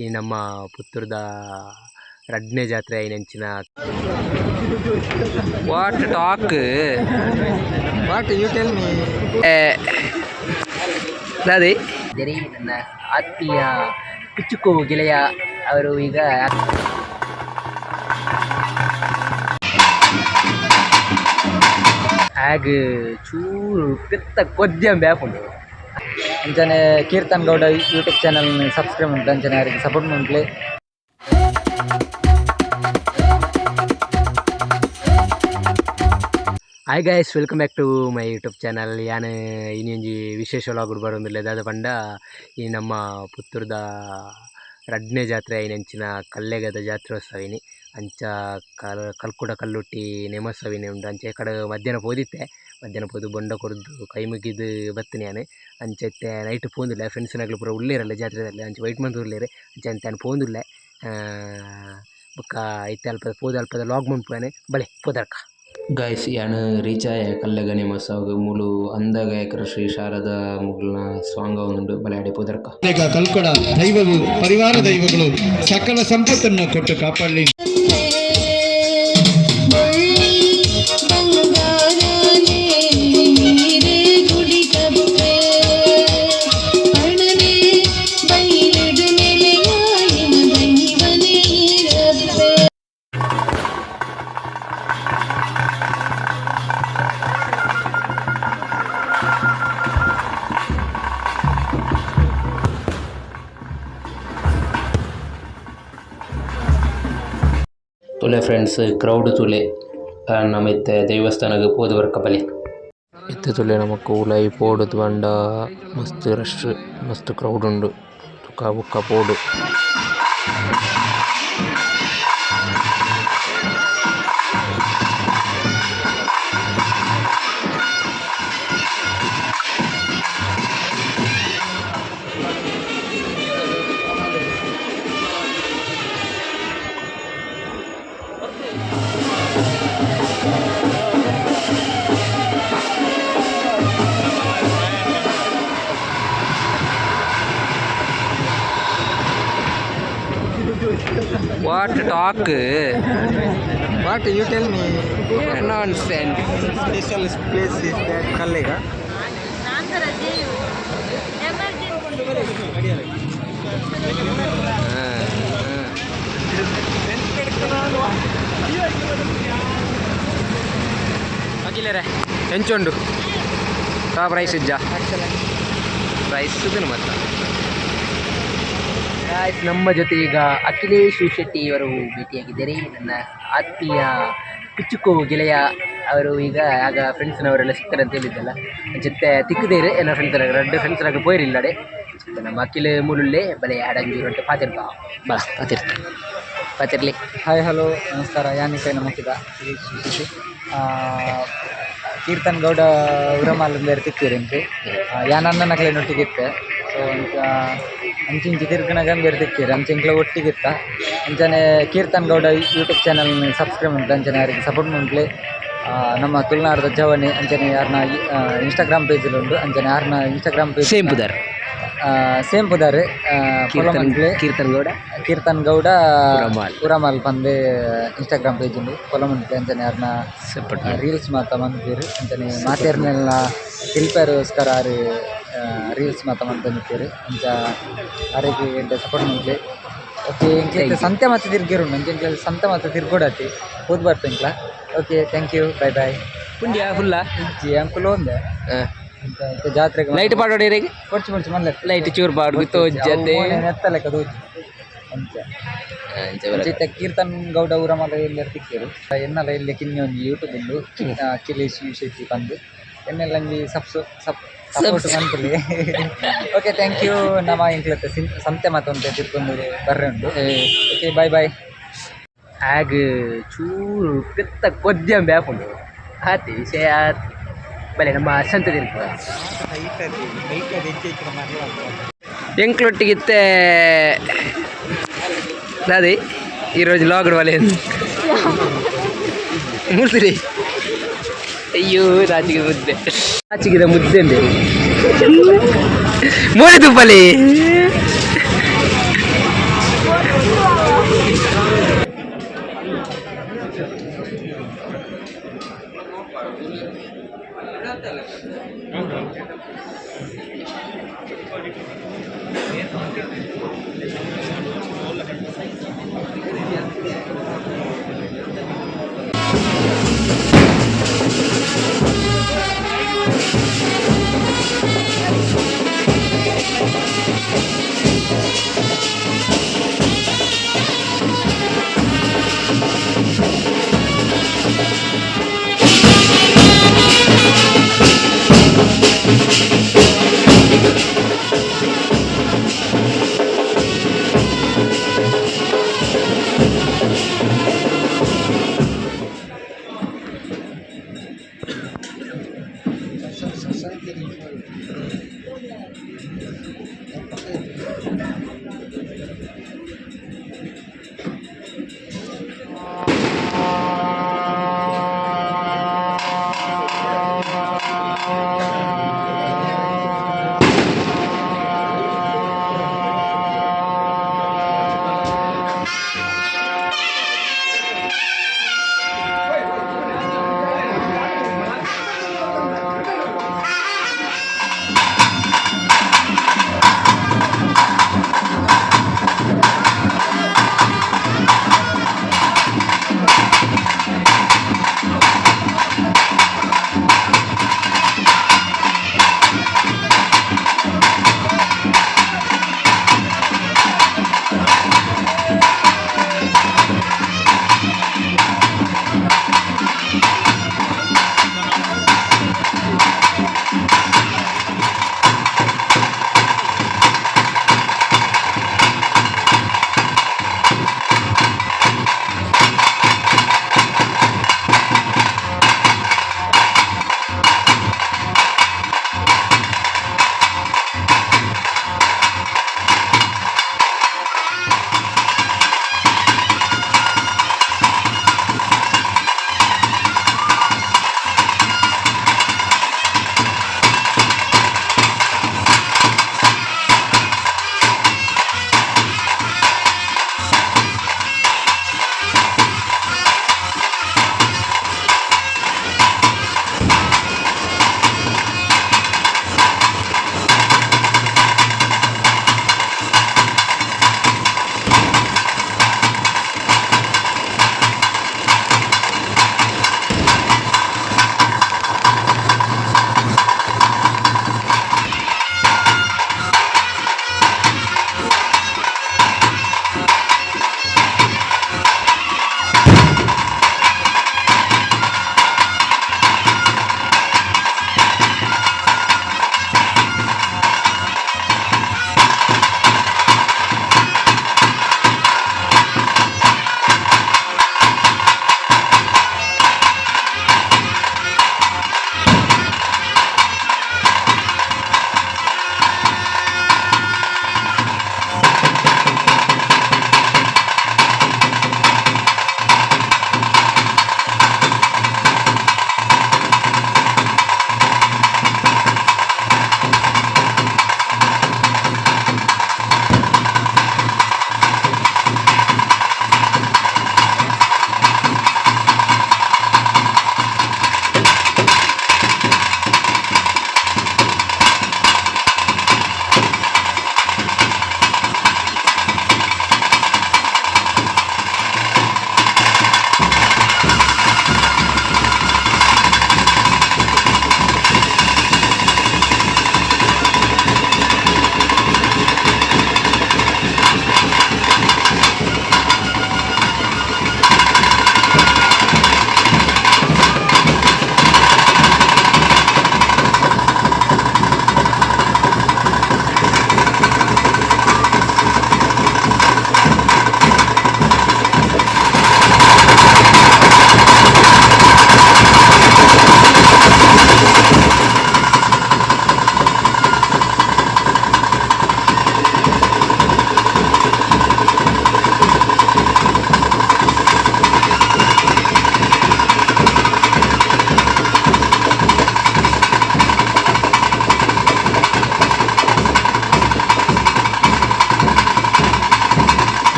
ಈ ನಮ್ಮ ಪುತ್ತೂರ್ದ ರಡ್ಡನೇ ಜಾತ್ರೆ ಆಯಿನಂಚಿನ. What talk? What you tell me? ಅದೇ ನನ್ನ ಆತ್ಮೀಯ ಪಿಚ್ಚುಕು ಗೆಳೆಯ ಅವರು ಈಗ ಆಗ ಚೂರು ಪೆತ್ತ ಕೊದ್ಯಂಬೆ ಹಾಕೊಂಡು. ಅಂಚನೆ Keerthan Gowda YouTube channel subscribe ಉಂಟು. ಅಂಚನೆ ಯಾರಿಗೆ support ಮನ್ಪುಲೆ. Hi guys, welcome back to my YouTube channel. ಯಾನ್ ಇನ್ನೊಂಜಿ ವಿಶೇಷ ವ್ಲಾಗ್ ಬರೊಂದುಲ್ಲೆ. ದಾದ ಪಂಡ, ಈ ನಮ್ಮ ಪುತ್ತೂರ್ದ ರಡ್ಡನೇ ಜಾತ್ರೆ ಆಯಿನಂಚಿನ ಕಲ್ಲೆಗದ ಜಾತ್ರೋತ್ಸವ ಇನಿ. ಅಂಚ ಕಲ್ ಕಲ್ಕುಡ ಕಲ್ಲುಟ್ಟಿ ನೇಮೋತ್ಸವ ಇನಿ ಉಂಡು. ಅಂಚ ಕಡೆ ಮಧ್ಯಾಹ್ನ ಪೋದಿತ್ತೆ. ಮಧ್ಯಾಹ್ನ ಪೋದು ಬೊಂಡ ಕೊರ್ದು ಕೈ ಮುಗಿದು ಬತ್ತಿನಿ ಯಾನ್. ಅಂಚ ಇತ್ತೆ ನೈಟ್ ಪೋಂದುಲ್ಲೆ. ಫ್ರೆಂಡ್ಸ್ನಕ್ಲು ಪೂರ ಉಲ್ಲೇರಲ್ಲ ಜಾತ್ರೆದಲ್ಲಿ, ಅಂಚ ವೈಟ್ ಮಂತ್ ಉಲ್ಲೇರು. ಅಂಚ ಅಂಚ ಯಾನ್ ಪೋಂದುಲ್ಲೆ. ಬೊಕ್ಕ ಇತ್ತೆ ಅಲ್ಪ ಪೋದು ಅಲ್ಪದ ವ್ಲಾಗ್ ಮನ್ಪುವೆನೆ. ಬಲೆ ಪೋದರ್ಕ. ಗಾಯ್ಸ್, ಯಾನ್ ರೀಚ್ ಆಯೆ ಕಲ್ಲೆಗ ನೇಮೋತ್ಸವಗ್. ಮೂಲು ಅಂದ ಗಾಯಕರ ಶ್ರೀ ಶಾರದ ಮುಗುಲ್ನ ಸಾಂಗ್ ಆವೊಂದುಂಡು. ಬಲೆ ಆಡೆ ಪೋದರ್ಕ. ಈಗ ಕಲ್ಕೊಡ ದೈವವು, ಪರಿವಾರ ದೈವಗಳು ಸಕಲ ಸಂಪತ್ತನ್ನು ಕೊಟ್ಟು ಕಾಪಾಡಲಿ. ಬೊಳ್ಳಿ ಬಂಗಾರನೇ ನೀರೇ ಗುಡಿಕಪ್ಪೆ ಅಣನೆ ಬೈಲಿಡು ನೆಲೆಯಾಯಿನ ದೈವನೇ ಇರಪ್ಪೆ. ತುಲೆ ಫ್ರೆಂಡ್ಸ್, ಕ್ರೌಡ್ ತುಲೆ. ನಮ್ಮ ಇತ್ತೆ ದೇವಸ್ಥಾನಗ್ ಪೋದು ಬರ್ಕ ಬಲೆ. ಇತ್ತೆ ತುಲೆ ನಮಕ್ ಉಲಾಯಿ ಪೋಡು ಪಂಡ ಮಸ್ತ್ ರಶ್, ಮಸ್ತ್ ಕ್ರೌಡ್ ಉಂಡು. ತುಕ ಬೊಕ್ಕ ಪೋಡು. What talk? What you tell me? Nonsense. Special place is that Kallega. ಅಖಿಲರೇ, ಎಂಚುಂಡು ಟಾಪ್ ರೈಸ್ ಇಜ್ಜಾ? ರೈಸ್ ಮತ್ತೆ ನಮ್ಮ ಜೊತೆ ಈಗ ಅಖಿಲೇಶ್ ಶೆಟ್ಟಿ ಅವರು ಭೇಟಿಯಾಗಿದ್ದಾರೆ. ನನ್ನ ಆತ್ಮೀಯ ಪಿಚ್ಚುಕು ಗೆಳೆಯ ಅವರು ಈಗ ಆಗ ಫ್ರೆಂಡ್ಸ್ನವರೆಲ್ಲ ಸಿಗ್ತಾರೆ ಅಂತ ಹೇಳಿದ್ದಲ್ಲ, ಜೊತೆ ತಿಕ್ಕದೇರು ಎಲ್ಲ ಫ್ರೆಂಡ್ಸ್ ರಡ್ಡು ಫ್ರೆಂಡ್ಸ್ ಪೋಯಿರಿಲ್ಲಡೆ. ನಮ್ಮ ಅಖಿಲ ಮುಳುಲ್ಲೆ. ಬಲೆ ಆಡಂಜೂರು ಅಂತ ಪಾತಿರ್ತ ಬಾ, ಪಾತಿರ್ತ ಪಾತಿರ್ಲಿ. ಹಾಯ್, ಹಲೋ, ನಮಸ್ಕಾರ. ಯಾನಿಕ ನಮಕಿದ ಕೀರ್ತನ್ ಗೌಡ ಉರಮಾಲ್ ತಿಕ್ಕೀರಿ ಇಂಕ್. ಯಾನ್ ಅಣ್ಣನಕ್ಲೆನೊಟ್ಟಿಗೆ ಇತ್ತೆ. ಸೊ ಅಂಚ ಅಂಚಿಂಚಿ ತಿರ್ಗನಗ ಬೇರೆ ತಿಕ್ಕೀರಿ. ಅಂಚ ಎಂಕ್ಲ ಒಟ್ಟಿಗಿತ್ತ. ಅಂಚನೆ Keerthan Gowda YouTube channel subscribe ಉಂಟು. ಅಂಚನೆ ಯಾರಿಗೆ ಸಪೋರ್ಟ್ ಮನ್ಪುಲೆ. ನಮ್ಮ ತುಳುನಾಡ್ದ ಜವನೆ. ಅಂಚನೆ ಯಾರ್ನ ಇನ್ಸ್ಟಾಗ್ರಾಮ್ ಪೇಜ್ ಉಂಡು. ಅಂಚನೆ ಯಾರ್ನ ಇನ್ಸ್ಟಾಗ್ರಾಮ್ ಪೇಜ್ ಸೇಮ್ ಪುದರ್. ಸೇಮ್ ಪುದರ್. ಕೀರ್ತನ್, ಕೀರ್ತನ್ ಗೌಡ. ಕೀರ್ತನ್ ಗೌಡ ಉರಮಾಲ್. ಉರಮಾಲ್ ಪಂದ್ ಇನ್ಸ್ಟಾಗ್ರಾಮ್ ಪೇಜ್ ಉಂಡು. ಫಾಲೋ ಮನ್ಪುಲೆ. ಅಂಚನೆ ಯಾರ್ನ ಸಪೋರ್ಟ್ ರೀಲ್ಸ್ ಮಾತ ಮನ್ಪುವೆರ್. ಅಂಚನೆ ಮಾತೆರ್ನೆಲ್ಲ ತೆಲ್ಪೆರೆಗೋಸ್ಕರ ಆರ್ ರೀಲ್ಸ್ ಮಾತ ಮಂತೊಂದಿತ್ತೆರ್. ಅಂಚ ಅರೆಗ್ ಎಡ್ಡೆ ಸಪೋರ್ಟ್ ಮನ್ಪುಲೆ. ಓಕೆ, ಎಂಕ್ಲ ಸಂತೆ ಮಾತ ತಿರ್ಗೆರೆ ಉಂಡು. ಅಂಚ ಎಂಕ್ಲ ಸಂತೆ ಮಾತ ತಿರ್ಗೊಡಾತೆ. ಪೋದು ಬರ್ಪೆ ಎಂಕ್ಲ. Okay, thank you, bye bye. ಪುಂಡಿಯಾ ಫುಲ್ಲ? ಇಜ್ಜಿ, ಅಂಕುಲು ಒಂದೆ ಅಂಚ ಇತ್ತೆ ಜಾತ್ರೆಗ್. ಲೈಟ್ ಪಾಡೋಡಿ. ಕೊರ್ಚು ಕೊರ್ಚು ಮಲ್ಲೆ. ಲೈಟ್ ಚೂರು ಪಾಡು ತೋಜತೆ. ನೆತ್ತ ಲೆಕ್ಕ ತೋಜು ಅಂಚ. ಅಂಚ ಇತ್ತೆ ಕೀರ್ತನ್ ಗೌಡ ಊರ ಮಾತ ಎಲ್ಲೆರ್ ತಿಕ್ಕೆರ್. ಎನ್ನಲ ಎಲ್ಲೆ ಕಿನ್ನಿ ಒಂಜಿ ಯೂಟ್ಯೂಬ್ ಉಂಡು, ಅಖಿಲೇಶ್ you Shetty ಪಂದ್. ಎನ್ನೆಲ್ಲ ಒಂಜಿ ಸಬ್ಸ್ ಸಪ್ ಸಪೋರ್ಟ್ ಮನ್ಪುಲೆ. Okay, thank you. ನಮ ಎಂಕ್ಲತ್ತೆ ಸಂತೆ ಮಾತ ಒಂತೆ ತಿರ್ಗೊಂದು ಬರ್ರೆ ಉಂಡು. Okay, bye bye. ಆಗ ಚೂರು ಪೆತ್ತ ಕೊದ್ಯಂಬೆ ಹಾಕೊಂಡು ಆತಿ ವಿಷಯ ಆತ್. ಬಲೆ ನಮ್ಮ ಸಂತೆ ತಿರ್ಗ. ಎಂಕ್ಲೊಟ್ಟಿಗಿತ್ತೆ ಅದೇ ఈరోజు లోగడ వలేదు ಮುಳ್ಸಿರಿ. ಅಯ್ಯೋ, ನಾಚಿಗೆ ಮುದ್ದೆ, ನಾಚಿಗಿದ ಮುದ್ದೆ ಅಂದೆ ಮೋರೆ ತುಪ್ಪಲಿ.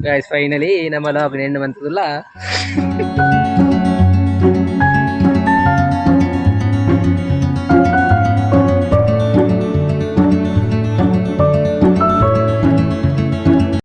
ಗಾಯ್ಸ್, ಫೈನಲಿ ನಮ್ಮ ಲಾಗ್ ಎಂಡ್ ಮಂತದಲ್ಲ.